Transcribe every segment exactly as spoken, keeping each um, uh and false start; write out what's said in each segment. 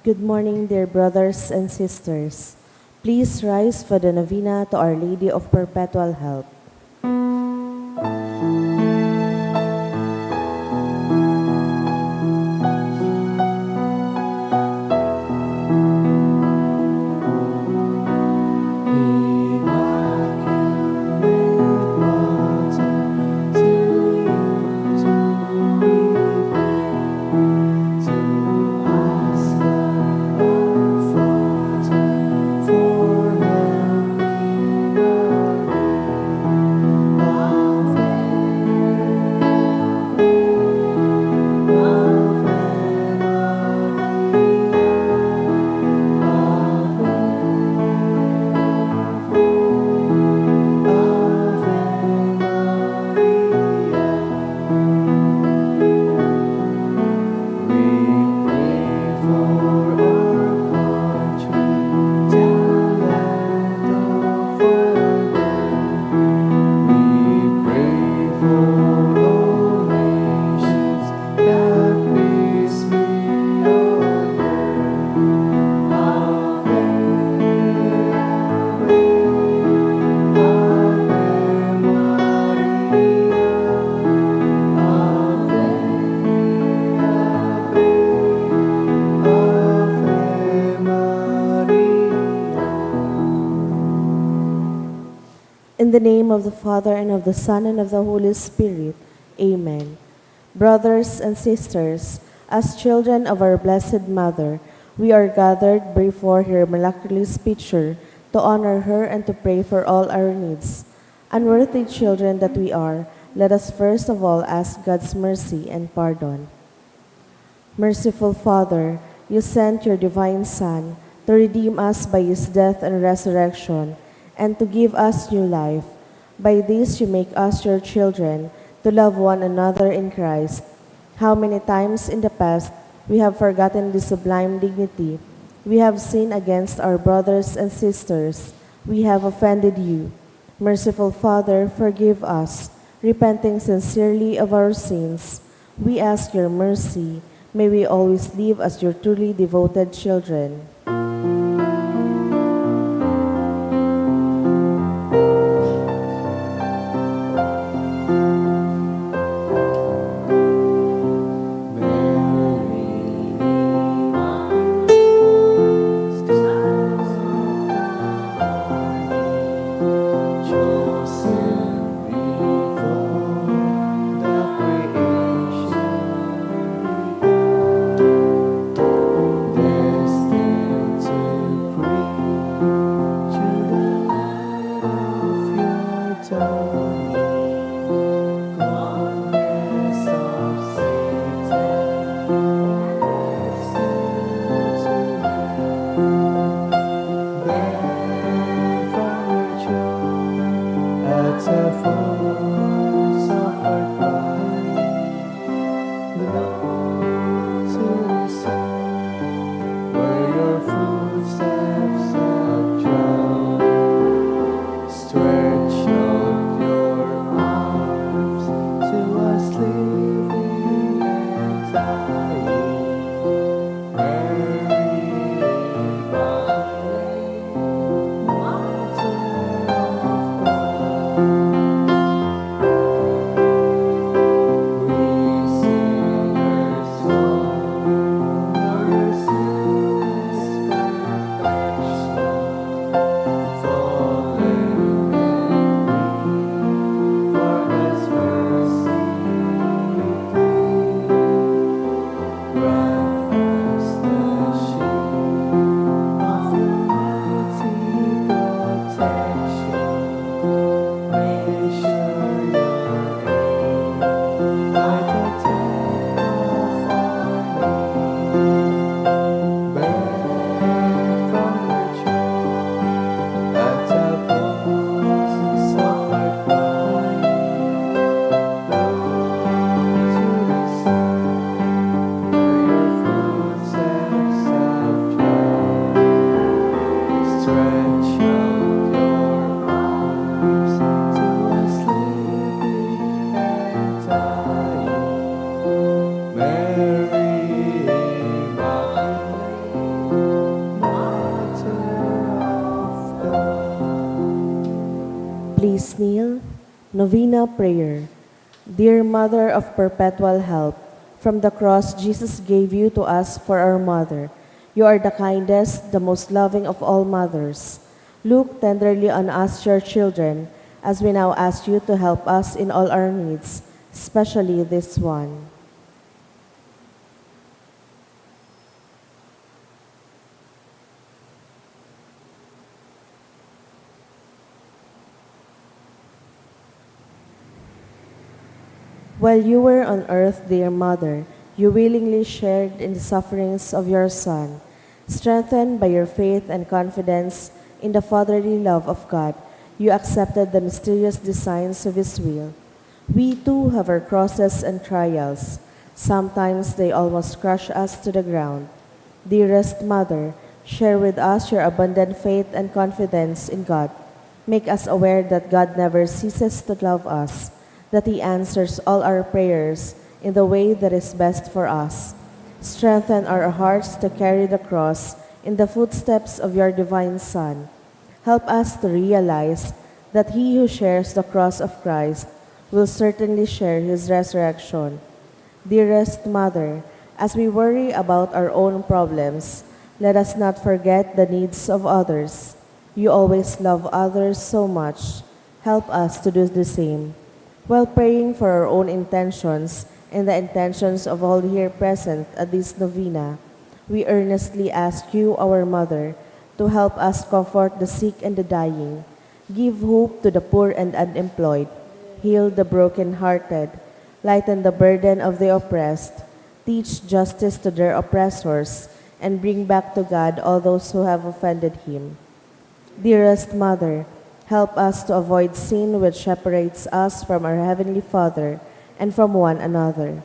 Good morning, dear brothers and sisters. Please rise for the novena to Our Lady of Perpetual Help. In the name of the Father, and of the Son, and of the Holy Spirit. Amen. Brothers and sisters, as children of our Blessed Mother, we are gathered before her miraculous picture to honor her and to pray for all our needs. Unworthy children that we are, let us first of all ask God's mercy and pardon. Merciful Father, you sent your divine Son to redeem us by his death and resurrection, and to give us new life. By this you make us your children, to love one another in Christ. How many times in the past we have forgotten this sublime dignity. We have sinned against our brothers and sisters. We have offended you. Merciful Father, forgive us. Repenting sincerely of our sins, we ask your mercy. May we always live as your truly devoted children. Let's kneel. Novena prayer. Dear Mother of Perpetual Help, from the cross Jesus gave you to us for our mother. You are the kindest, the most loving of all mothers. Look tenderly on us, your children, as we now ask you to help us in all our needs, especially this one. While you were on earth, dear Mother, you willingly shared in the sufferings of your Son. Strengthened by your faith and confidence in the fatherly love of God, you accepted the mysterious designs of His will. We too have our crosses and trials. Sometimes they almost crush us to the ground. Dearest Mother, share with us your abundant faith and confidence in God. Make us aware that God never ceases to love us, that He answers all our prayers in the way that is best for us. Strengthen our hearts to carry the cross in the footsteps of your divine Son. Help us to realize that he who shares the cross of Christ will certainly share his resurrection. Dearest Mother, as we worry about our own problems, let us not forget the needs of others. You always love others so much. Help us to do the same. While praying for our own intentions and the intentions of all here present at this novena, we earnestly ask you, our Mother, to help us comfort the sick and the dying, give hope to the poor and unemployed, heal the brokenhearted, lighten the burden of the oppressed, teach justice to their oppressors, and bring back to God all those who have offended Him. Dearest Mother, help us to avoid sin which separates us from our Heavenly Father and from one another.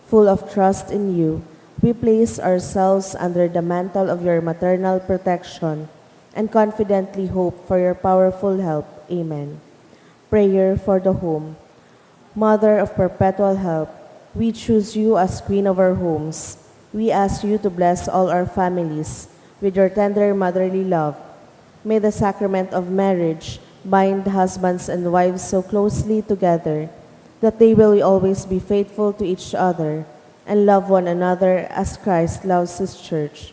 Full of trust in you, we place ourselves under the mantle of your maternal protection and confidently hope for your powerful help. Amen. Prayer for the Home. Mother of Perpetual Help, we choose you as Queen of our homes. We ask you to bless all our families with your tender motherly love. May the sacrament of marriage bind husbands and wives so closely together that they will always be faithful to each other and love one another as Christ loves His church.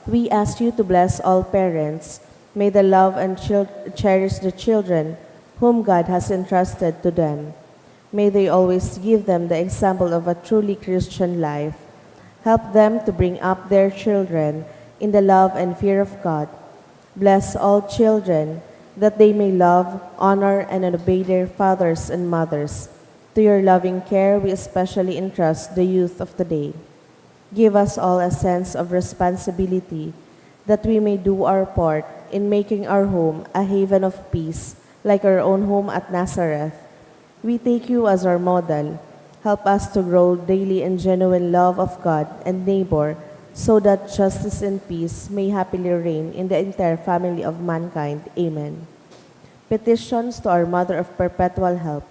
We ask you to bless all parents. May they love and chil- cherish the children whom God has entrusted to them. May they always give them the example of a truly Christian life. Help them to bring up their children in the love and fear of God. Bless all children that they may love, honor, and obey their fathers and mothers. To your loving care, we especially entrust the youth of today. Give us all a sense of responsibility that we may do our part in making our home a haven of peace, like our own home at Nazareth. We take you as our model. Help us to grow daily in genuine love of God and neighbor, so that justice and peace may happily reign in the entire family of mankind. Amen. Petitions to our Mother of Perpetual Help.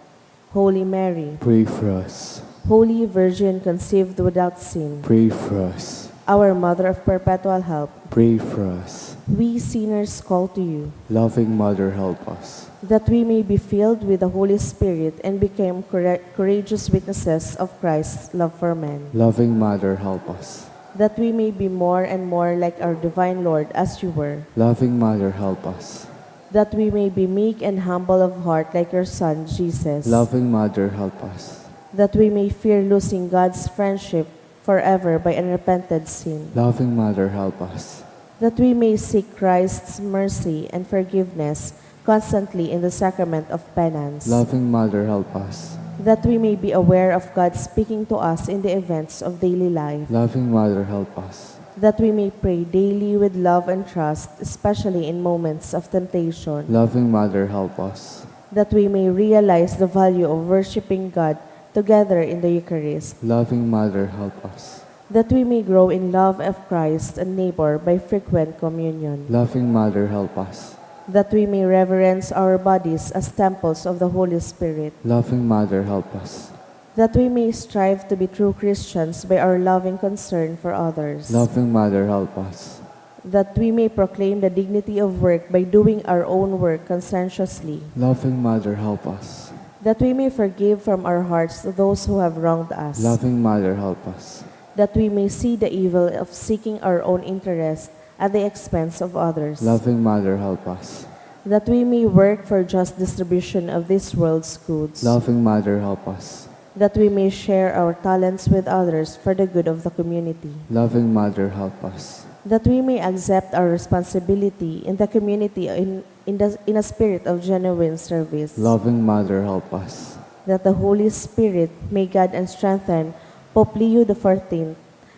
Holy Mary, pray for us. Holy Virgin conceived without sin, pray for us. Our Mother of Perpetual Help, pray for us. We sinners call to you. Loving Mother, help us. That we may be filled with the Holy Spirit and become coura- courageous witnesses of Christ's love for men. Loving Mother, help us. That we may be more and more like our divine Lord as you were. Loving Mother, help us. That we may be meek and humble of heart like your Son, Jesus. Loving Mother, help us. That we may fear losing God's friendship forever by unrepented sin. Loving Mother, help us. That we may seek Christ's mercy and forgiveness constantly in the sacrament of penance. Loving Mother, help us. That we may be aware of God speaking to us in the events of daily life. Loving Mother, help us. That we may pray daily with love and trust, especially in moments of temptation. Loving Mother, help us. That we may realize the value of worshiping God together in the Eucharist. Loving Mother, help us. That we may grow in love of Christ and neighbor by frequent communion. Loving Mother, help us. That we may reverence our bodies as temples of the Holy Spirit. Loving Mother, help us. That we may strive to be true Christians by our loving concern for others. Loving Mother, help us. That we may proclaim the dignity of work by doing our own work conscientiously. Loving Mother, help us. That we may forgive from our hearts those who have wronged us. Loving Mother, help us. That we may see the evil of seeking our own interest at the expense of others. Loving Mother, help us. That we may work for just distribution of this world's goods. Loving Mother, help us. That we may share our talents with others for the good of the community. Loving Mother, help us. That we may accept our responsibility in the community in, in, the, in a spirit of genuine service. Loving Mother, help us. That the Holy Spirit may guide and strengthen Pope Leo the fourteenth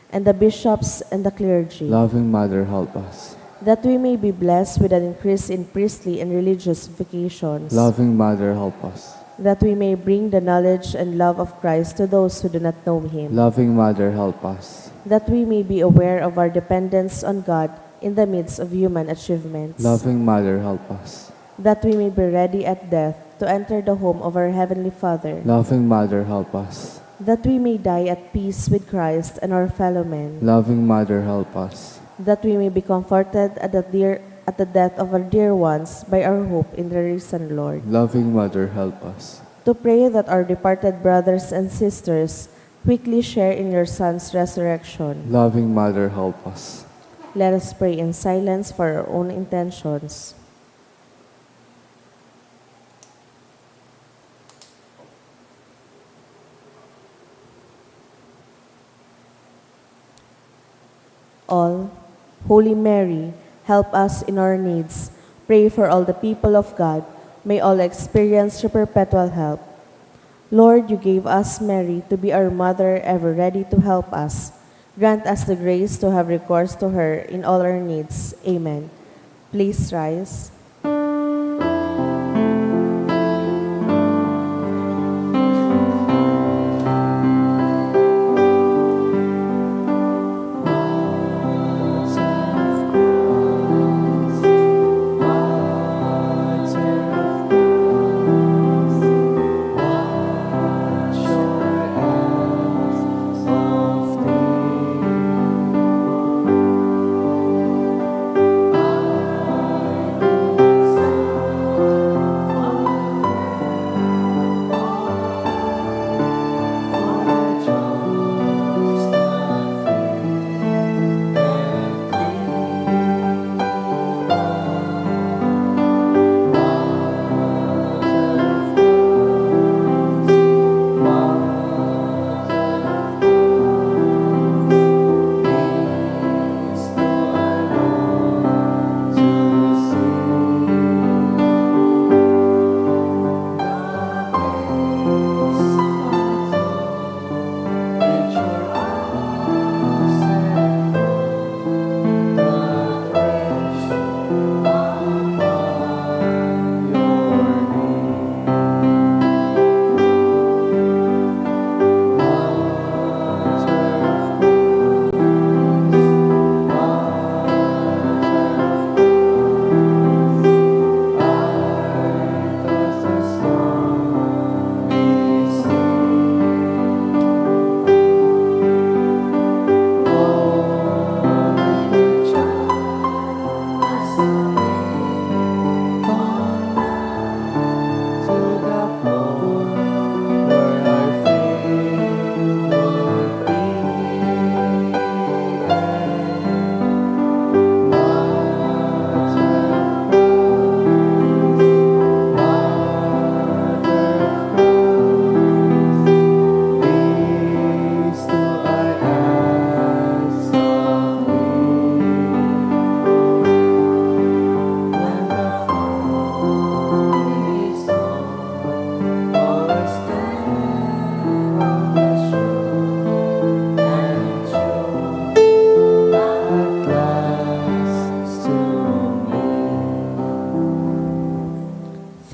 and the bishops and the clergy. Loving Mother, help us. That we may be blessed with an increase in priestly and religious vocations. Loving Mother, help us. That we may bring the knowledge and love of Christ to those who do not know Him. Loving Mother, help us. That we may be aware of our dependence on God in the midst of human achievements. Loving Mother, help us. That we may be ready at death to enter the home of our Heavenly Father. Loving Mother, help us. That we may die at peace with Christ and our fellow men. Loving Mother, help us. That we may be comforted at the dear, at the death of our dear ones by our hope in the risen Lord. Loving Mother, help us. To pray that our departed brothers and sisters quickly share in your Son's resurrection. Loving Mother, help us. Let us pray in silence for our own intentions. All, Holy Mary, help us in our needs. Pray for all the people of God. May all experience your perpetual help. Lord, you gave us Mary to be our mother, ever ready to help us. Grant us the grace to have recourse to her in all our needs. Amen. Please rise.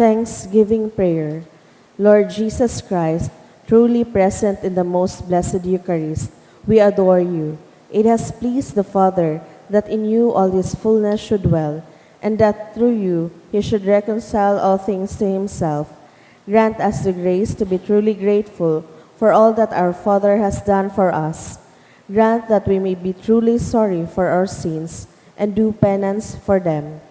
Thanksgiving prayer. Lord Jesus Christ, truly present in the most blessed Eucharist, we adore you. It has pleased the Father that in you all his fullness should dwell, and that through you he should reconcile all things to himself. Grant us the grace to be truly grateful for all that our Father has done for us. Grant that we may be truly sorry for our sins and do penance for them.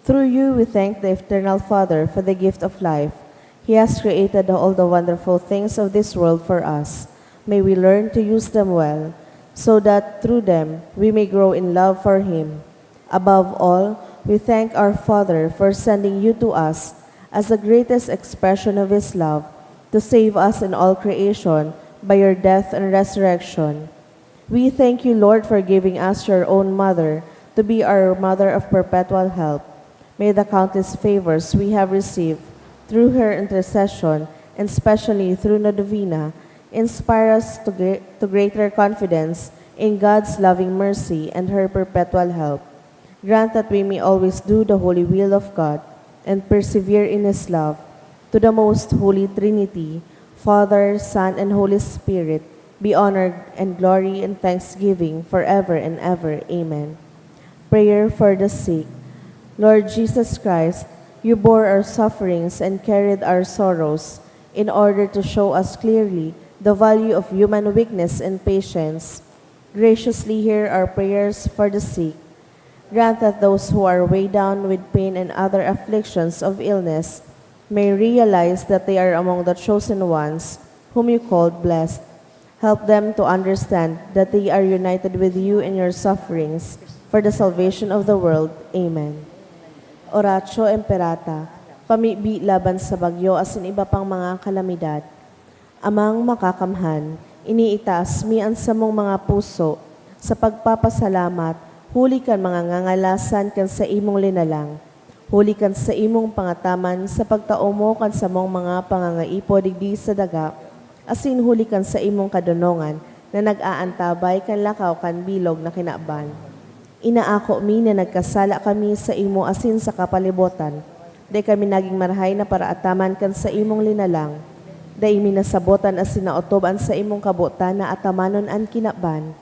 Through you, we thank the Eternal Father for the gift of life. He has created all the wonderful things of this world for us. May we learn to use them well, so that through them we may grow in love for Him. Above all, we thank our Father for sending you to us as the greatest expression of His love, to save us and all creation by your death and resurrection. We thank you, Lord, for giving us your own mother to be our mother of perpetual help. May the countless favors we have received through her intercession, and especially through Novena, inspire us to, gre- to greater confidence in God's loving mercy and her perpetual help. Grant that we may always do the holy will of God and persevere in His love. To the most holy Trinity, Father, Son, and Holy Spirit, be honor and glory and thanksgiving forever and ever. Amen. Prayer for the sick. Lord Jesus Christ, you bore our sufferings and carried our sorrows in order to show us clearly the value of human weakness and patience. Graciously hear our prayers for the sick. Grant that those who are weighed down with pain and other afflictions of illness may realize that they are among the chosen ones whom you called blessed. Help them to understand that they are united with you in your sufferings for the salvation of the world. Amen. Oratio Imperata, pamibi laban sa bagyo asin iba pang mga kalamidad. Amang Makakamhan, iniitaas mi an samong mga puso sa pagpapasalamat huli kan mga ngangalasan kan saimong linalang, huli kan saimong pangataman sa pagtao mo kan samong mga pangangaipo digdi sa daga, asin huli kan saimong kadonongan na nag-aantabay kan lakaw kan bilog na kinaban. Inaako mi na nagkasala kami saimo asin sa kapalibotan. Dai kami nagin marahay na paraataman kan saimong linalang. Dai mi nasabotan asin naotob an saimong kabotan na atamanon an kinaban.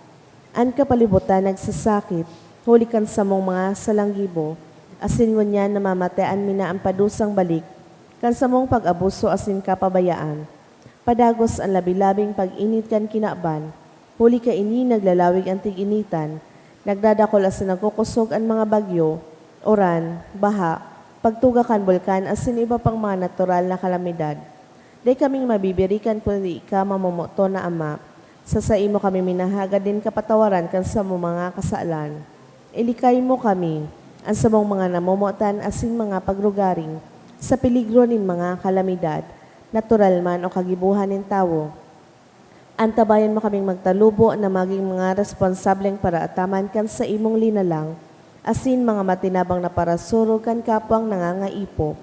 An kapalibotan nagsasakit, huli kan samong mga salanggibo, asin ngunyan namamatean mi na an padusang balik kan samong pag-abuso asin kapabayaan. Padagos an labi-labing pag-init kan kinaban, huli kaini naglalawig an tig-initan, nagdadakol asin nagkukosog an mga bagyo, uran, baha, pagtuga kan bulkan asin iba pang mga natural na kalamidad. Dai kaming mabibirikan kundi ika, mamomoton na Ama, sa saimo kami minahagad nin kapatawaran kan samong mga kasalan. Ilikay mo kami, an samong mga namomotan asin mga pagrugaring, sa peligro nin mga kalamidad, natural man o kagibohan nin tawo. Antabayan mo kaming magtalubo na magin mga responsableng paraataman kan saimong linalang, asin mga matinabang na parasurog kan kapwang nangangaipo.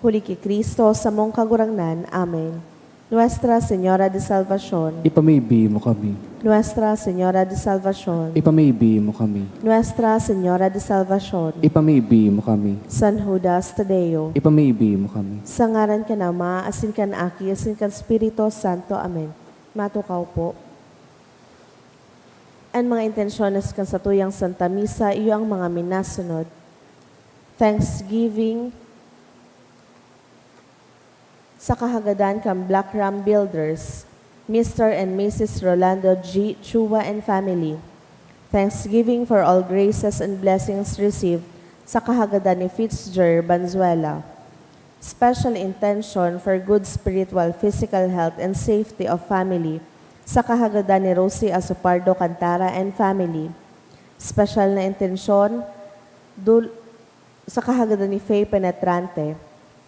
Huli ki Cristo, samong Kagurangnan. Amen. Nuestra Señora de Salvacion. Ipamibi mo kami. Nuestra Señora de Salvacion. Ipamibi mo kami. Nuestra Señora de Salvacion. Ipamibi mo kami. San Judas Tadeo. Ipamibi mo kami. Sa ngaran kan Ama, asin kan Aki, asin kan Espiritu Santo. Amen. Matukaw po. An mga intensyones kan satuyang Santa Misa, iyo ang mga minasunod. Thanksgiving sa kahagadan kan Black Ram Builders, Mister and Missus Rolando G. Chua and family. Thanksgiving for all graces and blessings received sa kahagadan ni Fitzger Banzuela. Special intention for good spiritual, physical health and safety of family sa kahagadan ni Rosie Asopardo Cantara and family. Special na intensyon, dul-, sa kahagadan ni Faye Penetrante,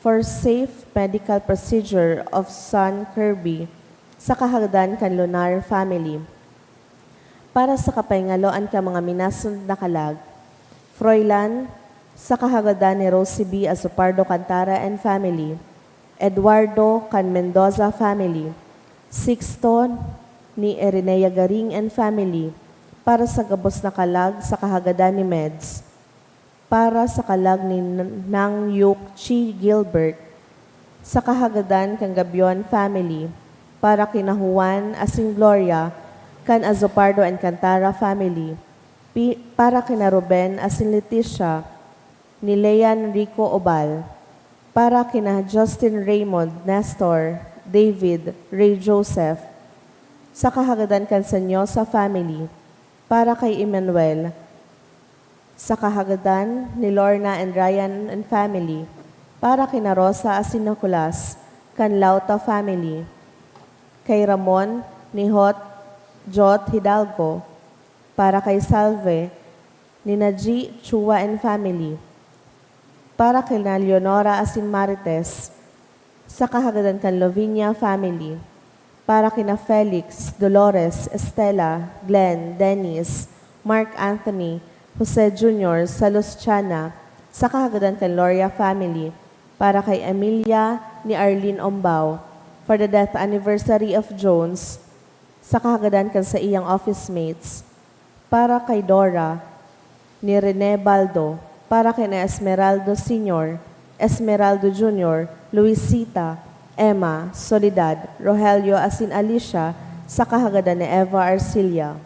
for safe medical procedure of son Kirby, sa kahagadan kan Lunar family. Para sa kapahingaloan kan mga minasunod na kalag, Froilan, sa kahagadan ni Rosie B. Asopardo Cantara and family, Eduardo kan Mendoza family, Sixto ni Irenea Garing and family, para sa gabos na kalag sa kahagadan ni Meds, para sa kalag ni N-, Nang Yuk Chi Gilbert, sa kahagadan kan Gabion family, para kina Juan asin Gloria kan Azopardo and Cantara family, pi-, para kina Ruben asin Leticia ni Lean Rico Obal, para kina Justin Raymond, Nestor, David, Ray Joseph, sa kahagadan kan Sanyosa family, para kay Emmanuel, Sa kahagadan ni Lorna and Ryan and family, para kina Rosa asin Nicolas, kan Lauta family. Kay Ramon, ni Hot, Jot Hidalgo, para kay Salve, ni Naji, Chua and family. Para kina Leonora asin Marites, sa kahagadan kan Lavinia family. Para kina Felix, Dolores, Estela, Glenn, Dennis, Mark Anthony, Jose Junior, sa Luciana, sa kahagadan kan Loria family. Para kay Emilia ni Arlene Ombao, for the death anniversary of Jones, sa kahagadan kan saiyang office mates. Para kay Dora ni Rene Baldo, para kina Esmeraldo Senior, Esmeraldo Junior, Luisita, Emma, Soledad, Rogelio asin Alicia, sa kahagadan ni Eva Arcilia.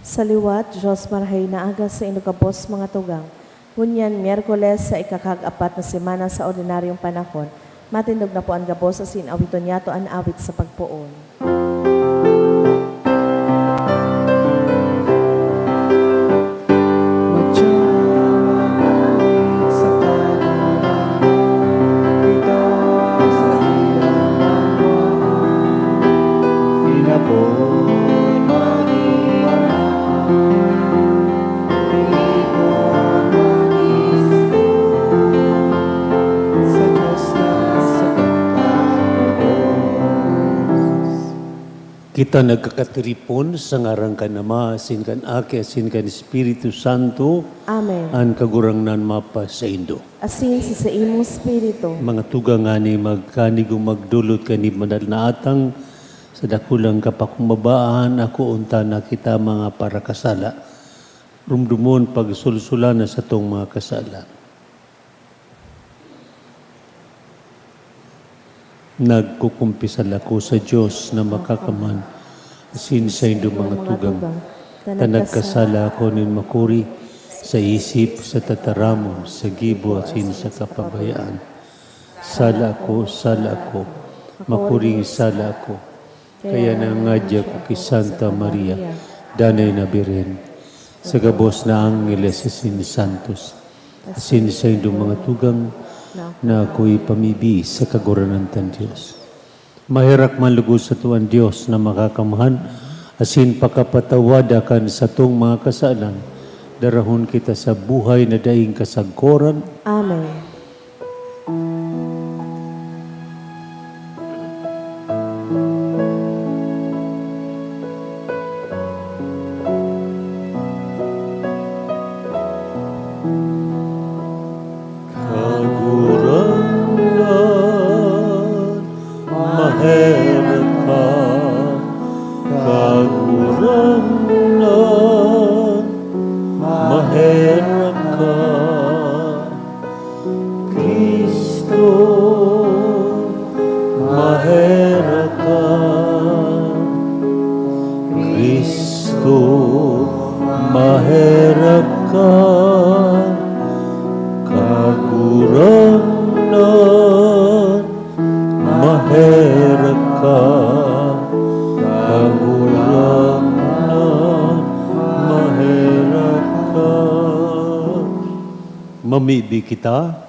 Sa liwat, Dios marahay na aga saindo gabos, mga tugang. Ngunyan, Miyerkules sa ikakag-apat na semana sa ordinaryong panahon, matindog na po an gabos asin awiton niyato an awit sa pagpoon. Kita nagkakatiripon sa ngaran kan Ama, asin kan Aki, asin kan Espiritu Santo. Amen. An Kagurangnan mapasaindo. Asin sa saimong espiritu. Mga tugang, ngani magkanigong magdolot kan banal na atang, sa dakulang kapakumbabaan, akoon ta na kita mga parakasala. Rumdomon, pagsulsulan na satong mga kasala. Nagkukumpisal ako sa Dios na makakamhan, asin saindo mga tugang, ta nagkasala ako nin makuri, sa isip, sa tataramon, sa gibo, asin sa kapabayaan. Sala ako, sala ako, makuring sala ako. Kaya nangangadya ako ki Santa Maria, Danay na Birhen, sa gabos na angheles asin santos, asin saindong mga tugang, na ako ipamibi sa Kagurangnan kan Dios. Maherak man logod sato an Dios na makakamhan, asin pakapatawada kan satong mga kasalan, darahon kita sa buhay na daing kasagkoran. Amen. Kagurangnan, maherak ka. Kagurangnan, maherak ka. Cristo, maherak ka. Cristo, maherak ka. Kagurangnan, maherak ka. Kagurangnan, maherak ka. Mamibi kita.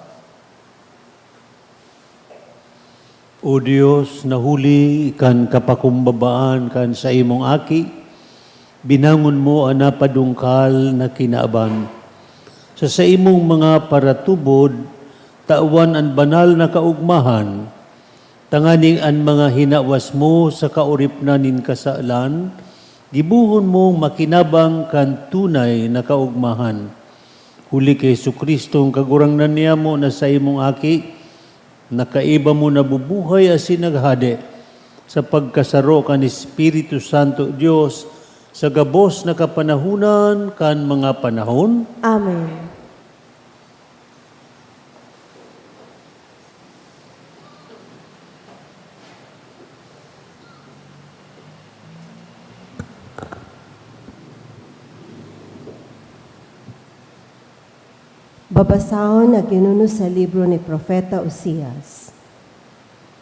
O Dios, na huli kan kapakumbabaan kan saimong Aki, binangon mo an napadungkal na kinaban. Sa saimong mga paratubod, tawan an banal na kaogmahan, tanganing an mga hinawas mo sa kaoripnan nin kasalan, gibohon mong makinabang kan tunay na kaogmahan. Huli ki Jesu-Cristo, an Kagurangnan niyamo, na saimong Aki, na kaiba mo nabubuhay asin naghade sa pagkasaro kan Espiritu Santo Dios sa gabos na kapanahonan kan mga panahon. Amen. Babasahon na ginuno sa libro ni Propeta Oseas.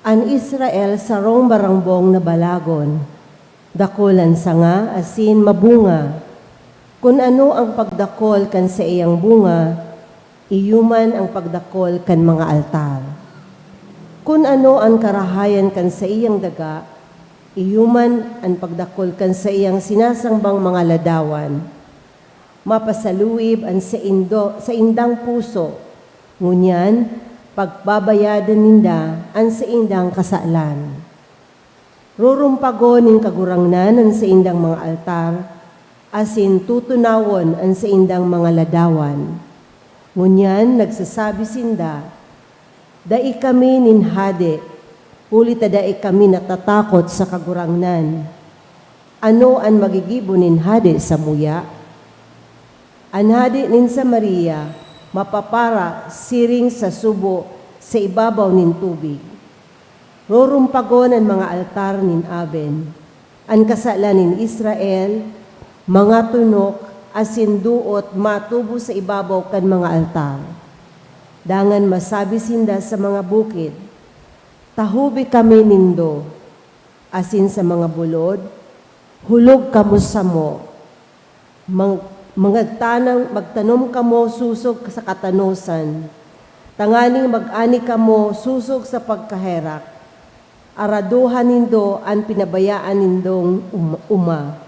An Israel sarong barangbong na balagon, dakul an sanga asin mabunga. Kun ano ang pagdakul kan saiyang bunga, iyo man ang pagdakul kan mga altar. Kun ano an karahayan kan saiyang daga, iyo man an pagdakul kan saiyang sinasangbang mga ladawan. Mapasaluib an saindo, saindang puso, ngunyan pagbabayadan ninda an saindang kasalan. Rurumpagon nin Kagurangnan an saindang mga altar, asin tutunawon an saindang mga ladawan. Ngunyan nagsasabi sinda, "Dai kami nin hade, huli ta dai kami natatakot sa Kagurangnan. Ano an magigibo nin hade samuya?" An hade nin Samaria mapapara siring sa subo sa ibabaw nin tubig. Rurumpagon an mga altar nin Aven. An kasalan nin Israel Mga tunok asin doot matubo sa ibabaw kan mga altar. Dangan masabi sinda sa mga bukid, "Tahobi kami nindo," asin sa mga bulod, "Hulog kamo samo." Mang-, mangagtanang, magtanom kamo sosog sa katanosan, tanganing mag-ani kamo sosog sa pagkaherak. Aradohan nindo an pinabayaan nindong um-, oma,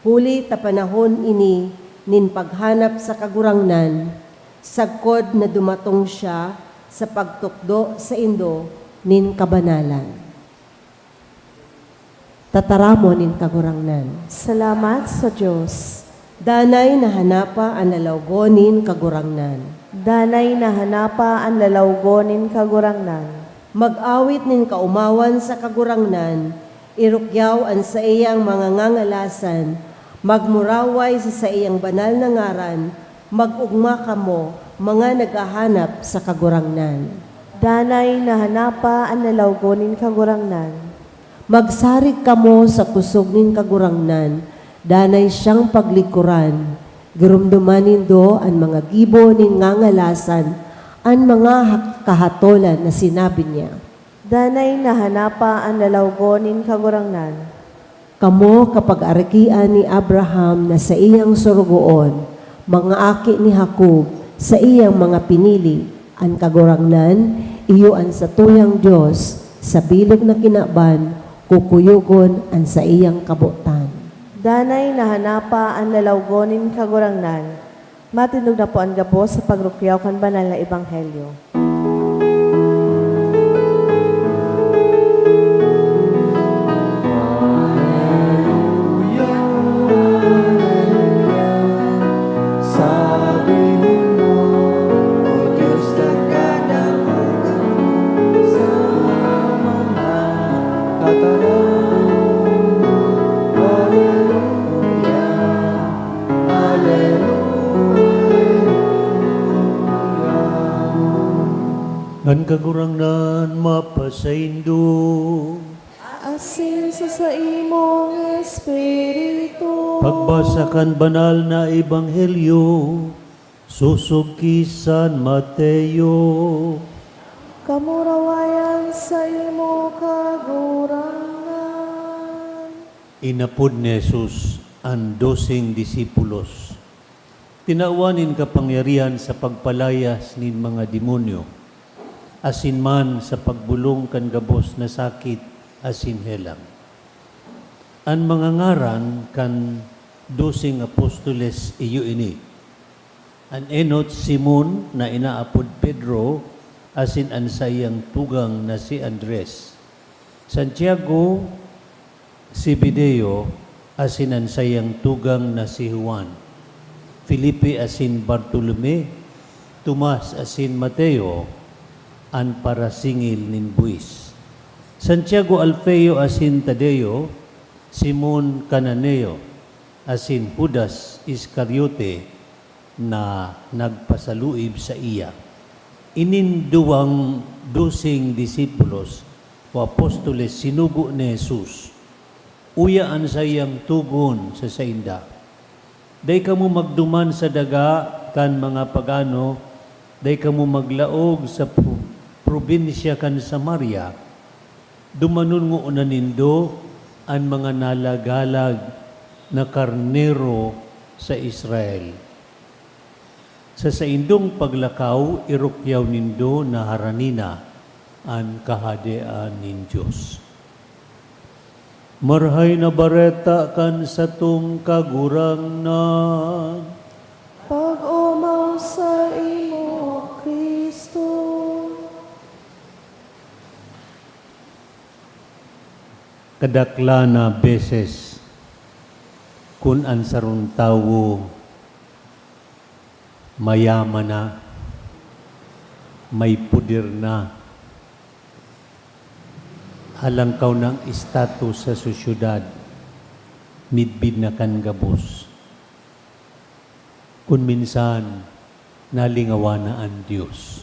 huli ta panahon ini nin paghanap sa Kagurangnan, sagkod na dumatong siya sa pagtukdo saindo nin kabanalan. Tataramon nin Kagurangnan. Salamat sa Dios. Danay na hanapa an lalawgon nin Kagurangnan. Danay na hanapa an lalawgon nin Kagurangnan. Mag-awit nin kaomawan sa Kagurangnan, irukyaw an saiyang mga ngangalasan, magmuraway sa saiyang banal na ngaran, mag-ogma kamo, mga naghahanap sa Kagurangnan. Danay na hanapa an lalawgon nin Kagurangnan. Magsarig kamo sa kusog nin Kagurangnan, danay siyang paglingkoran. Giromdoman nindo an mga gibo nin ngangalasan, an mga ha-, kahatolan na sinabi niya. Danay na hanapa an lalawgon nin Kagurangnan. Kamo kapagarakian ni Abraham na saiyang sorogoon, mga aki ni Jacob, saiyang mga pinili, an Kagurangnan, iyo an satuyang Dios, sa bilog na kinaban, kukuyogon an saiyang kabotan. Danay na hanapa an lalawgon nin Kagurangnan. Matindog na po an gabos sa pagrukyaw kan banal na ebanghelyo. An Kagurangnan mapasaindo. Asin sa saimong espiritu. Pagbasa kan banal na ebanghelyo sosog ki San Mateo. Kamurawayan saimo, Kagurangnan. Inapod ni Jesus an doseng disipulos. Tinawan nin kapangyarihan sa pagpalayas nin mga demonyo, asin man sa pagbolong kan gabos na sakit asin helang. An mga ngaran kan doseng apostoles iyo ini: an enot Simon na inaapod Pedro, asin an saiyang tugang na si Andres; Santiago, Zebedeo, asin an saiyang tugang na si Juan; Felipe asin Bartolome; Tomas asin Mateo, an parasingil nin buhis; Santiago Alfeo asin Tadeo; Simon Cananeo, asin Judas Iscariote, na nagpasaluib saiya. Ining duwang doseng disipulos o apostoles sinugo ni Jesus. Uya an saiyang togon sa sainda, "Dai kamo magduman sa daga kan mga pagano, dai kamo maglaog sa pro-, probinsya kan Samaria. Dumanon ngona nindo an mga nalagalag na karnero sa Israel. Sa saindong paglakaw, irukyaw nindo na harani na an Kahadean nin Dios." Marahay na Bareta kan satong Kagurangnan. Pag-omaw saimo, Cristo. Kadaklan na beses, kun an sarong tawo mayaman na, may poder na, halangkaw na an estatus sa sosyedad, midbid na kan gabos. Kun minsan, nalingawan na an Dios.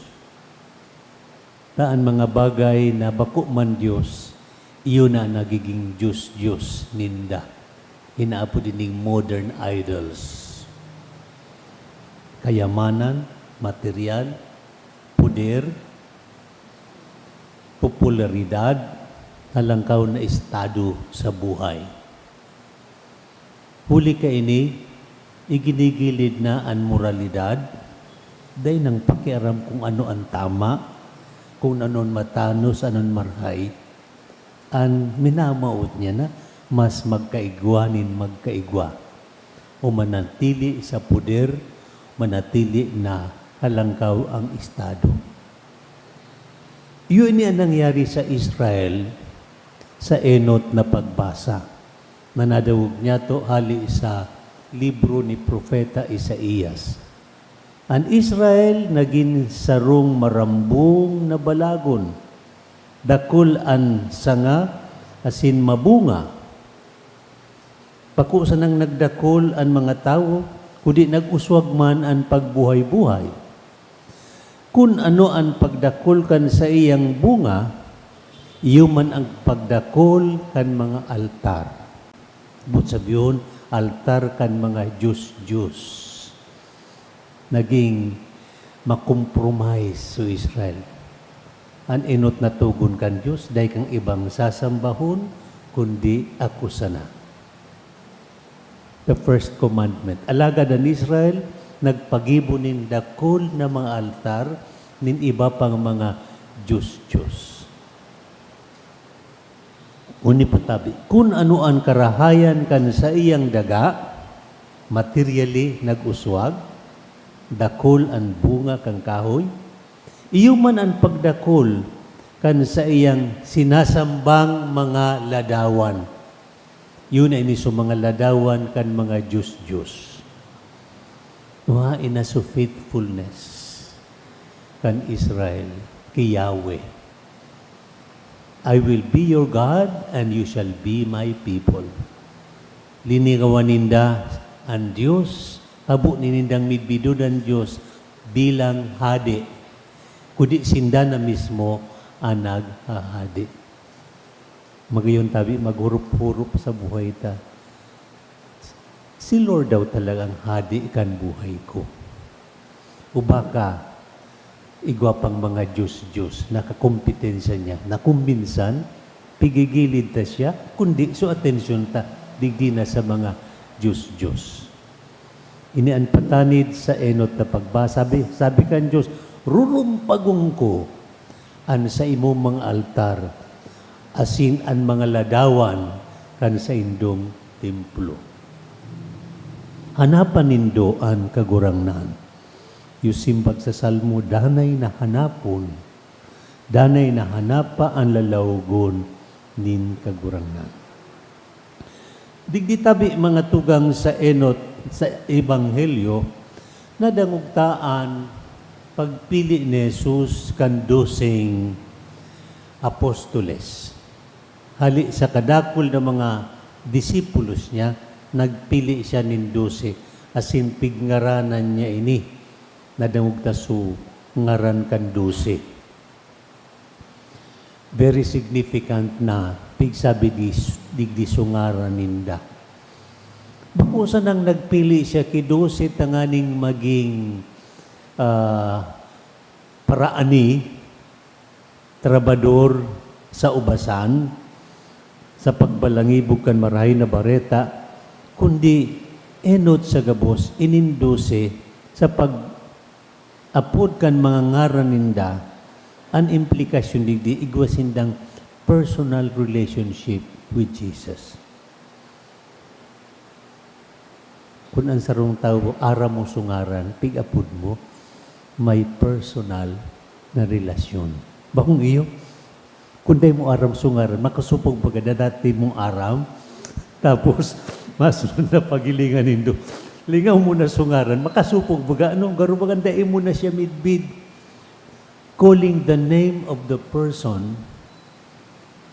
Ta an mga bagay na bako man Dios, iyo na an nagiging dios-dios ninda. Inaapod ining modern idols. Kayamanan, material, poder, popularidad, halangkaw na estado sa buhay. Huli kaini, iginigilid na an moralidad, dai nang pakiaram kung ano an tama, kung ano an matanos, ano an marhay. An minamawot niya na mas magkaigwa nin magkaigwa, o manatili sa poder, manatili na halangkaw ang estado. Iyo ini an nangyari sa Israel sa enot na pagbasa na nadangog niyato hali sa libro ni Propeta Isaias. An Israel nagin sarong marambong na balagon, dakul an sanga asin mabunga. Bako sanang nagdakul an mga tawo, kundi nag-uswag man an pagbuhay-buhay. Kun ano an pagdakul kan saiyang bunga, iyo man an pagdakul kan mga altar. Boot sabihon, altar kan mga dios-dios. Naging makompromise so Israel. An enot na togon kan Dios, dai kang ibang sasambahon, kundi ako sana. The first commandment. Alagad an Israel nagpagibo nin dakul na mga altar nin iba pang mga dios-dios. Uni pa tabi, kun ano an karahayan kan saiyang daga, materially nag-uswag, dakul an bunga kan kahoy, iyo man an pagdakul kan saiyang sinasambang mga ladawan. Iyo na ini so mga ladawan kan mga dios-dios. Nuhain na so faithfulness kan Israel ki Yahweh. "I will be your God, and you shall be my people." Liningawan ninda an Dios, habo nin nindang midbidon an Dios bilang hade, kundi sinda na mismo an naghahade. Magayon tabi maghurop-hurop sa buhay ta. Si Lord daw talaga ang hade kan buhay ko. O baka, igwa pang mga dios-dios, nakakompetensya niya, na kung minsan, pigigilid ta siya, kundi so atensyon ta, digdi na sa mga dios-dios. Ini an patanid sa enot na pagbasa. Sabi, sabi kan Dios, "Rurumpagon ko an saimong mga altar, asin an mga ladawan kan saindong templo." Hanapan nindo an Kagurangnan. Iyo simbag sa Salmo, danay na hanapon, danay na hanapa an lalawogon nin Kagurangnan. Digdi tabi mga tugang sa enot sa Ebanghelyo, nadangog ta an pagpili ni Jesus kan doseng apostoles. Hali sa kadakul na mga disipulos niya, nagpili siya nin dose, asin pigngaranan niya ini. Nadangog ta so ngaran kan dose. Very significant na pigsabi di, digdi so ngaran ninda. Bako sanang nagpili siya ki dose tanganing magin, ah, paraani, trabador sa ubasan, sa pagbalangibog kan Marahay na Bareta, kundi enot sa gabos, ining dose sa pag-apod kan mga ngaran ninda, an implikasyon digdi, igwa sindang personal relationship with Jesus. Kun an sarong tawo, aram mo so ngaran, pig-apod mo, may personal na relasyon. Bakong iyo, kun dai mo aram so ngaran, makasopog baga na dati mong aram, tapos masunod na pagilingan nindo. Lingaw mo na so ngaran, makasopog baga, ano, garo baga dai mo na siya midbid. Calling the name of the person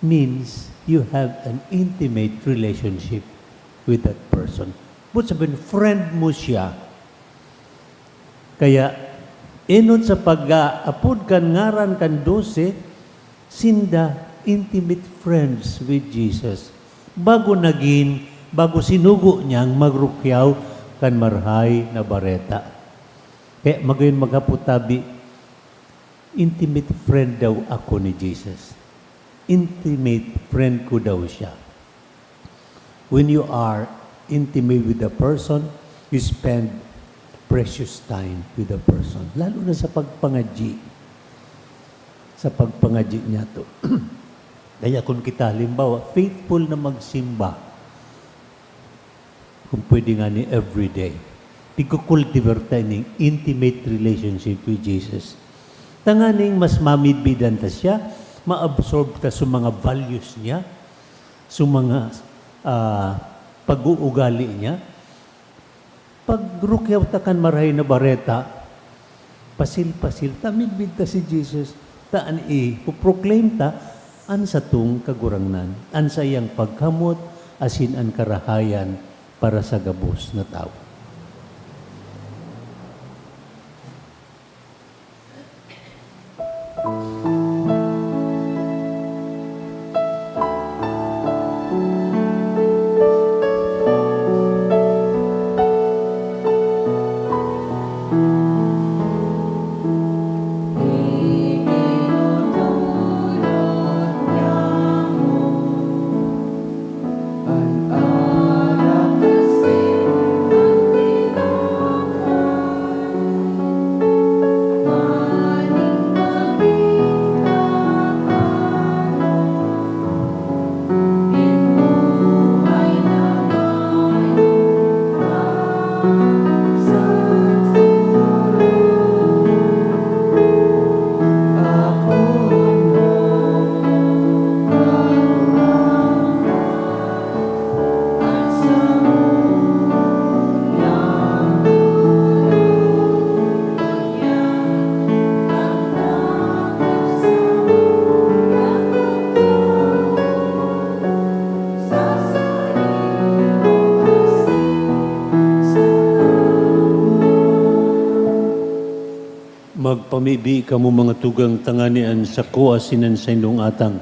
means you have an intimate relationship with that person. But sabihin, friend mo siya. Kaya, enot sa pag-aapod kan ngaran kan dose, sinda intimate friends with Jesus. Bago nagin Bago sinugo niyang magrukyaw kan Marahay na Bareta. Kaya magayon magkaputabi, intimate friend daw ako ni Jesus. Intimate friend ko daw siya. When you are intimate with a person, you spend precious time with a person. Lalo na sa pagpangadyi. Sa pagpangadyi niya to. Kaya kung kita, halimbawa, faithful na magsimba, kung pwede nga ni everyday, tigkukultivar ta ining intimate relationship with Jesus. Tanganing mas mamidbidan ta siya, ma-absorb ta sa mga values niya, sa mga, ah, pag-uugali niya. Pag rukyaw ta kan Marahay na Bareta, pasil-pasil ta, midbid ta si Jesus, ta an ipoproclaim ta an satong Kagurangnan, an saiyang pagkamot asin an karahayan para sa gabos na tawo. Magpamibi kamo, mga tugang, tanganing an sako asin an saindong atang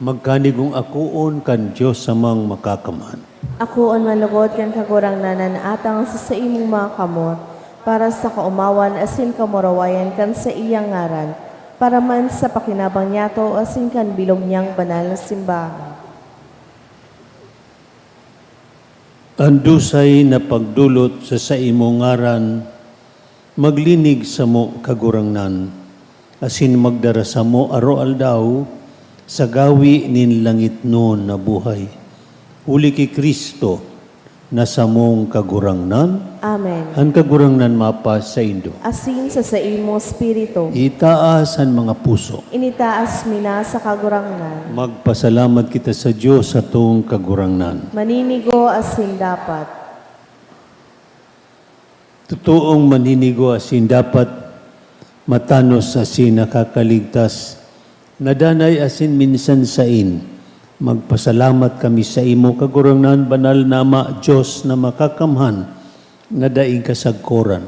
magkanigong akoon kan Dios Amang Makakamhan. Akoon man logod kan Kagurangnan an atang sa saimong mga kamot, para sa kaomawan asin kamurawayan kan saiyang ngaran, para man sa pakinabang niyato asin kan bilog niyang banal na simbahan. An dusay na pagdolot sa saimong ngaran, maglinig samo, Kagurangnan, asin magdara samo aroaldaw sa gawi nin langitnon na buhay. Huli ki Cristo na samong Kagurangnan. Amen. An Kagurangnan mapasaindo. Asin sa saimo espiritu. Itaas an mga puso. Initaas mi na sa Kagurangnan. Magpasalamat kita sa Dios, satong Kagurangnan. Maninigo asin dapat. Totoong maninigo asin dapat, matanos asin nakakaligtas, na danay asin minsan sain. Magpasalamat kami saimo, Kagurangnan, banal na Ama, Dios na makakamhan, na daing kasagkoran.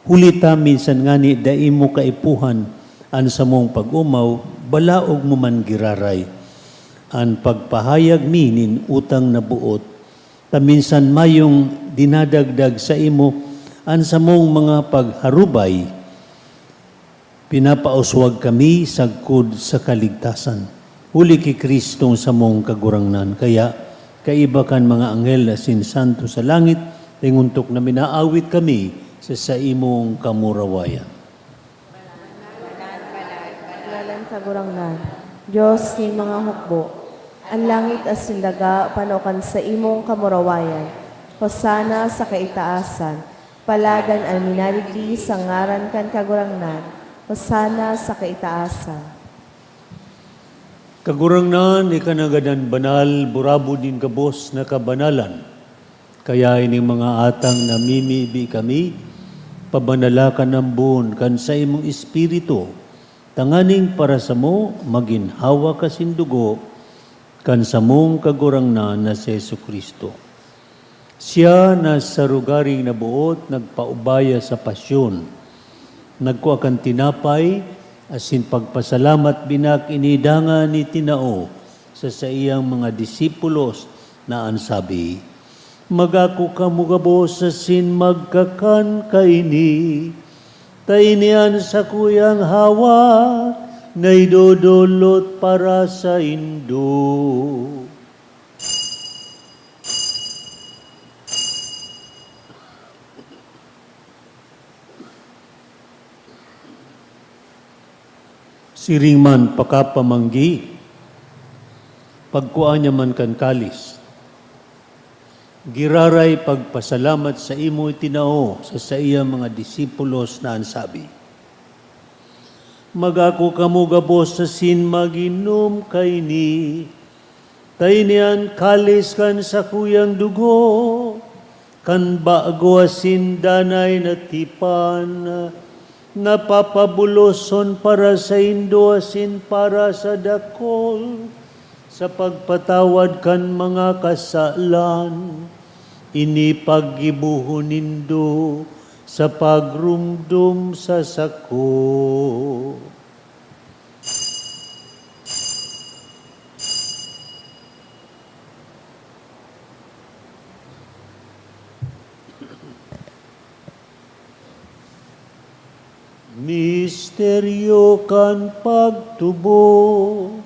Huli ta minsan ngani dai mo kaipuhan an samong pag-omaw, balaog mo man giraray an pagpahayag mi nin utang na boot, ta minsan mayong dinadagdag saimo an samong mga pagharubay. Pinapauswag kami sagkod sa kaligtasan, huli ki Cristong samong Kagurangnan. Kaya, kaiba kan mga anghel asin santo sa langit, tingontok na minaawit kami sa saimong kamurawayan. Ngalan Kagurangnan, Dios nin mga hukbo, an langit asin daga pano kan saimong kamurawayan. Hosana sa kaitaasan. Paladan an minadigdi sa ngaran kan Kagurangnan. Hosana sa kaitaasan. Kagurangnan, ika nanggad an banal, burabod nin gabos na kabanalan. Kaya ining mga atang namimibi kami, pabanala kan ambon kan saimong Espiritu, tanganing para samo magin hawak asin dugo kan samong Kagurangnan na si Jesu-Cristo. Siya na sa rogaring naboot nagpaubaya sa pasyon, nagkua kan tinapay, asin pagpasalamat binak ini dangan itinao sa saiyang mga disipulos, na an sabi, "Mag-ako kamo gabos asin magkakan kaini, ta ini an sakuyang hawak na idodolot para saindo." Siring man pakapamanggi, pagkua niya man kan kalis, giraray pagpasalamat saimo itinao sa saiyang mga disipulos na an sabi, "Mag-ako kamo gabos asin mag-inom kaini, ta ini an kalis kan sakuyang dugo, kan bago asin danay na tipan, na papabuloson para saindo asin para sa dakol, sa pagpatawad kan mga kasalan. Ini paggibohon nindo sa pagromdom sa sako." Misteryo kan pagtubod.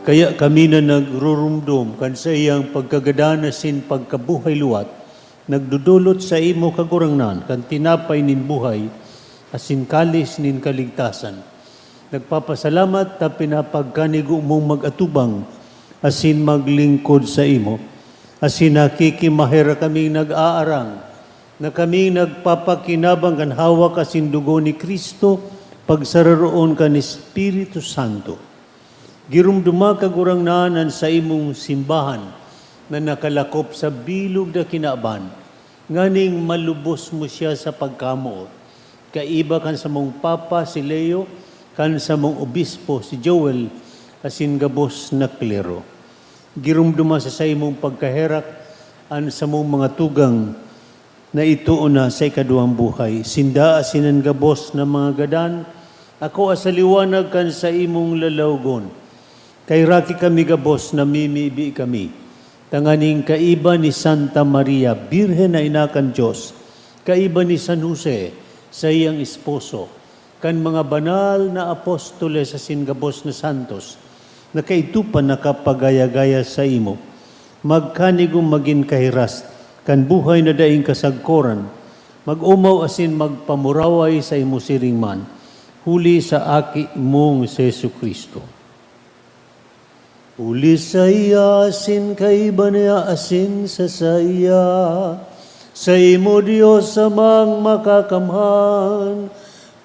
Kaya kami na nagrurumdom kan saiyang pagkagadan asin pagkabuhay liwat, nagdodolot saimo, Kagurangnan, kan tinapay nin buhay asin kalis nin kaligtasan. Nagpapasalamat ta pinapagkanigo mong mag-atubang asin maglingkod saimo. Asin nakikimaherak kaming nag-aarang na kaming nagpapakinabang kan hawak asin dugo ni Cristo, pagsararoon kan Espiritu Santo. Giromdoma, Kagurangnan, an saimong simbahan na nakalakop sa bilog na kinaban, nganing malubos mo siya sa pagkamoot, kaiba kan samong Papa si Leo, kan samong Obispo si Joel, asin gabos na klero. Giromdoma sa saimong pagkaherak an samong mga tugang na itoo na sa ikaduwang buhay. Sinda asin an gabos na mga gadan, akoa sa liwanag kan saimong lalawgon. Kaheraki kami gabos, namimibi kami, tanganing kaiba ni Santa Maria, Birhen na Ina kan Dios, kaiba ni San Jose, saiyang esposo, kan mga banal na apostoles asin gabos na santos, na kaidto pa nakapagaya-gaya saimo, magkanigong magin kahiras kan buhay na daing kasagkoran, mag-omaw asin magpamuraway saimo siring man, huli sa Aki mong si Jesu-Cristo. Huli saiya, asin kaiba niya, asin sa saiya, saimo, Dios Amang Makakamhan,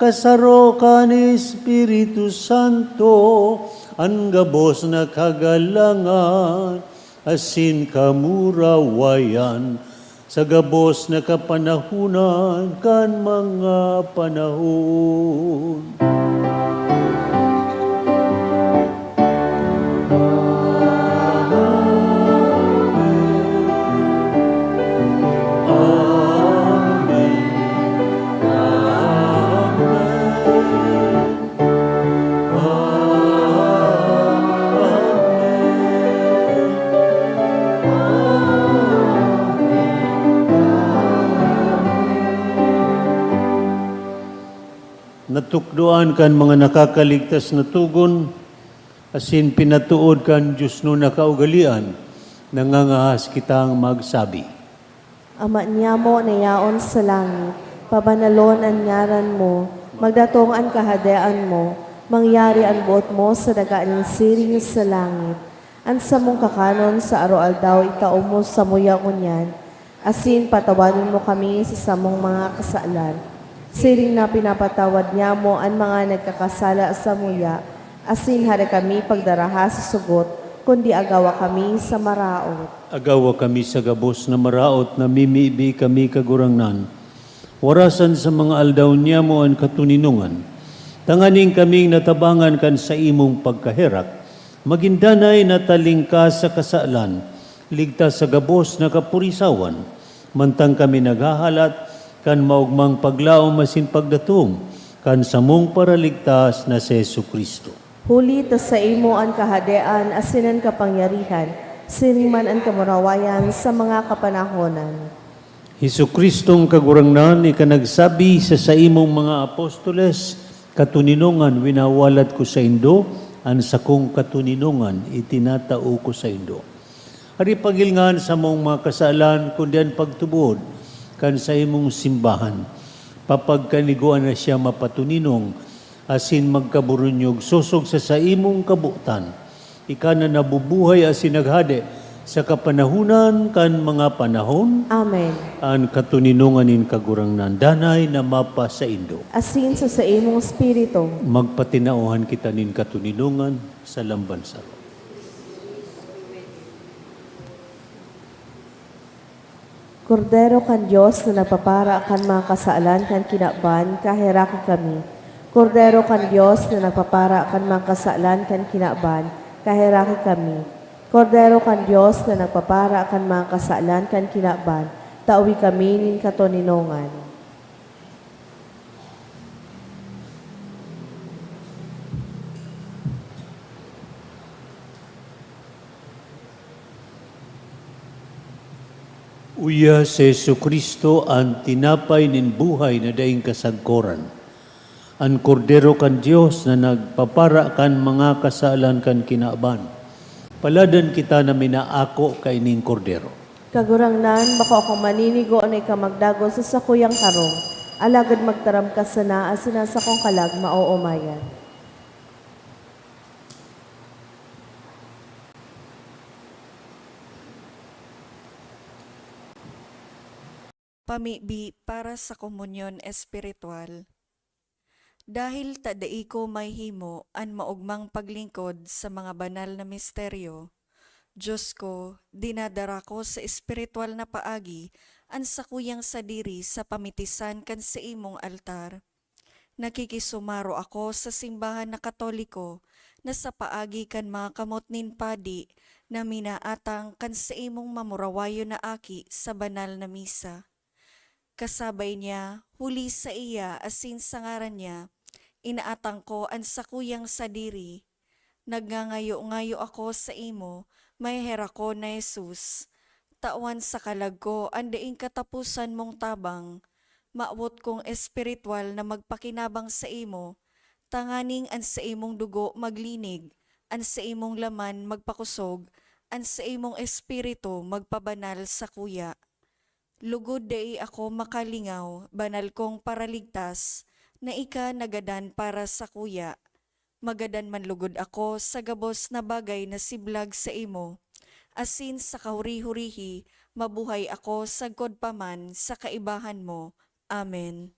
kasaro kan Espiritu Santo, an gabos na kagalangan asin kamurawayan, sa gabos na kapanahonan kan mga panahon. Natukdoan kan mga nakakaligtas na togon, asin pinatood kan diosnon na kaugalean, nangangahas kitang magsabi, Ama niamo na yaon sa langit, pabanalon an ngaran mo, magdatong an kahadean mo, mangyari an boot mo sa daga nin siring sa langit. An samong kakanon sa aroaldaw itao mo samuya ngunyan, asin patawadon mo kami sa samong mga kasalan, siring na pinapatawad niamo an mga nagkakasala samuya, asin hade kami pagdaraha sa sugot, Kundi agawa kami sa maraot. Agawa kami sa gabos na maraot, namimibi kami, Kagurangnan. Warasan sa mga aldaw niyamo an katoninongan, tanganing kaming natabangan kan saimong pagkaherak, magin danay na talingkas sa kasalan, ligtas sa gabos na kapurisawan, mantang kami naghahalat kan maogmang paglaom asin pagdatong kan samong Paraligtas na si Jesu-Cristo. Huli ta saimo an kahadean asin an kapangyarihan, siring man an kamurawayan sa mga kapanahonan. Jesu-Cristong Kagurangnan, ika nagsabi sa saimong mga apostoles, "Katoninongan winawalat ko saindo, an sakong katoninongan itinatao ko saindo." Ari pagilngan samong mga kasalan, kundi an pagtubod kan saimong simbahan. Papagkanigua na siya mapatoninong asin magkaburunyog sosog sa saimong kabotan. Ika na nabubuhay asin naghade sa kapanahonan kan mga panahon. Amen. An katoninongan nin Kagurangnan danay na mapasaindo. Asin sa saimong espiritu. Magpatinaohan kita nin katoninongan sa lamban saro. Kordero kan Dios na nagpapara kan mga kasalan kan kinaban, kaheraki kami. Kordero kan Dios na nagpapara kan mga kasalan kan kinaban, kaheraki kami. Kordero kan Dios na nagpapara kan mga kasalan kan kinaban, tawi kami nin katoninongan. Uya si Jesu-Cristo an tinapay nin buhay na daing kasagkoran, an Kordero kan Dios na nagpapara kan mga kasalan kan kinaban. Paladan kita na minaako kaining Kordero. Kagurangnan, bako akong maninigo na ika magdagos sa sakuyang karong, alagad magtaram ka sana asin an sakong kalag maoomayan. Pamibi para sa komunyon espiritual. Dahil ta dai ko mahihimo an maogmang paglingkod sa mga banal na misteryo, Dios ko, dinadara ko sa espiritual na paagi an sakuyang sadiri sa pamitisan kan saimong altar. Nakikisumaro ako sa simbahan na Katoliko na sa paagi kan mga kamot nin padi na minaatang kan saimong mamurawayon na aki sa banal na misa. Kasabay niya, huli saiya asin sa ngaran niya, inaatang ko an sakuyang sadiri. Nagngangayo-ngayo ako saimo, maheherak ko na Jesus. Tawan sa kalag ko an daing kataposan mong tabang. Mawot kong espiritual na magpakinabang saimo, tanganing an saimong dugo maglinig, an saimong laman magpakosog, an saimong espiritu magpabanal sakuya. Lugod dai ako makalingaw, banal kong Paraligtas, na ika nagadan para sakuya. Magadan man lugod ako sa gabos na bagay na siblag saimo, asin sa kahuri-hurihi mabuhay ako sagkod pa man sa kaibahan mo. Amen.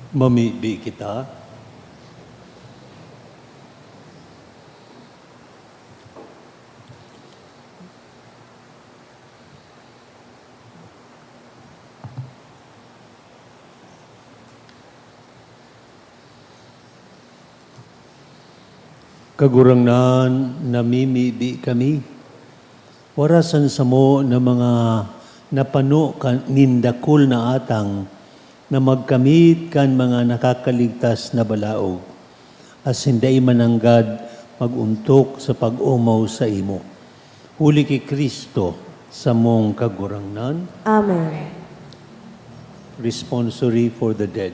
Mamibi kita. Kagurangnan, namimibi kami. Warasan samo na mga napano ka nin dakul na atang na magkamit kan mga nakakaligtas na balaog, asin dai mananggad mag-ontok sa pag-omaw saimo. Huli ki Cristo, samong Kagurangnan. Amen. Responsory for the dead.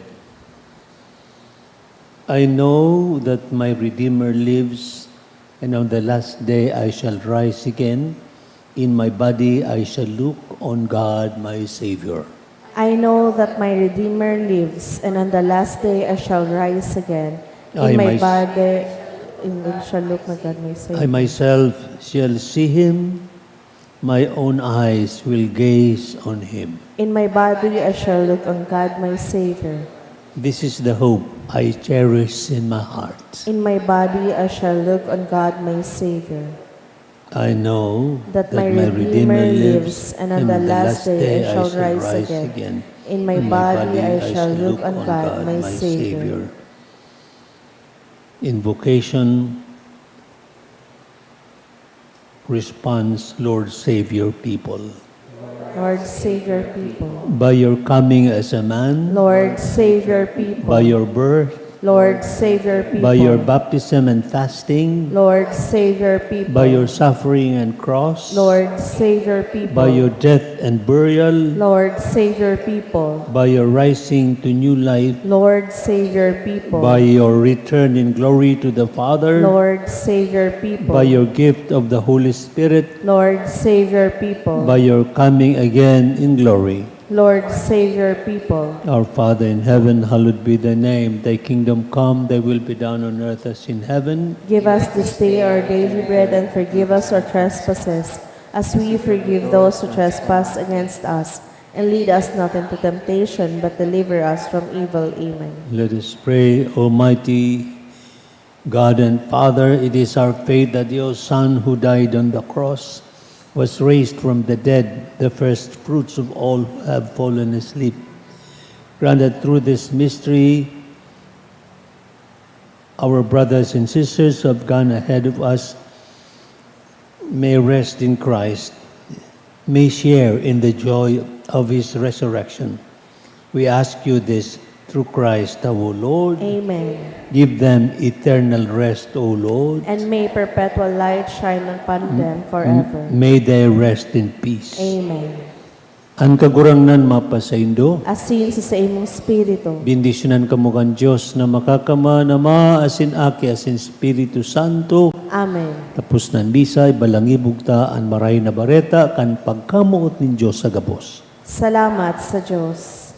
I know that my Redeemer lives, and on the last day I shall rise again. In my body I shall look on God my Savior. I know that my Redeemer lives, and on the last day I shall rise again. In I my mys- body, in, I shall look on God my Savior. I myself shall see him, my own eyes will gaze on him. In my body I shall look on God my Savior. This is the hope I cherish in my heart. In my body I shall look on God my Savior. I know that my Redeemer lives, and on the last day I shall rise again. In my body I shall look on God my Savior. Invocation. Response, Lord, save your people. Lord, save your people. By your coming as a man. Lord, save your people. By your birth. Lord, save your people. By your baptism and fasting. Lord, save your people. By your suffering and cross. Lord, save your people. By your death and burial. Lord, save your people. By your rising to new life. Lord, save your people. By your return in glory to the Father. Lord, save your people. By your gift of the Holy Spirit. Lord, save your people. By your coming again in glory. Lord, save your people. Our Father in heaven, hallowed be thy name. Thy kingdom come, thy will be done on earth as in heaven. Give us this day our daily bread, and forgive us our trespasses, as we forgive those who trespass against us. And lead us not into temptation, but deliver us from evil. Amen. Let us pray. Almighty God and Father, it is our faith that your Son, who died on the cross, was raised from the dead, the first fruits of all who have fallen asleep. Grant that through this mystery, our brothers and sisters who have gone ahead of us may rest in Christ, may share in the joy of his resurrection. We ask you this through Christ our Lord. Amen. Give them eternal rest, O Lord. And may perpetual light shine upon them forever. May they rest in peace. Amen. An Kagurangnan mapasaindo. Asin sa saimong espiritu. Bendisyonan kamo kan Dios na Makakamhan, Ama, asin Aki, asin Espiritu Santo. Amen. Tapos na an misa, ibalangibog ta an Marahay na Bareta kan pagkamoot nin Dios sa gabos. Salamat sa Dios.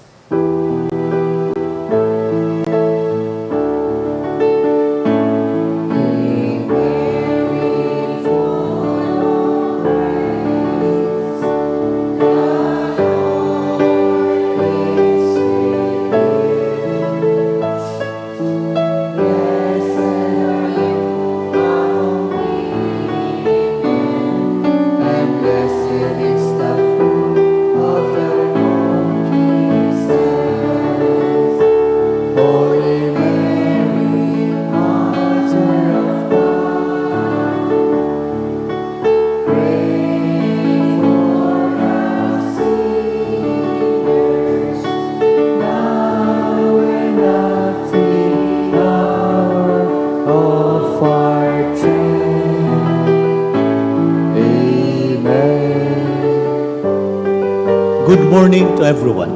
Good morning to everyone.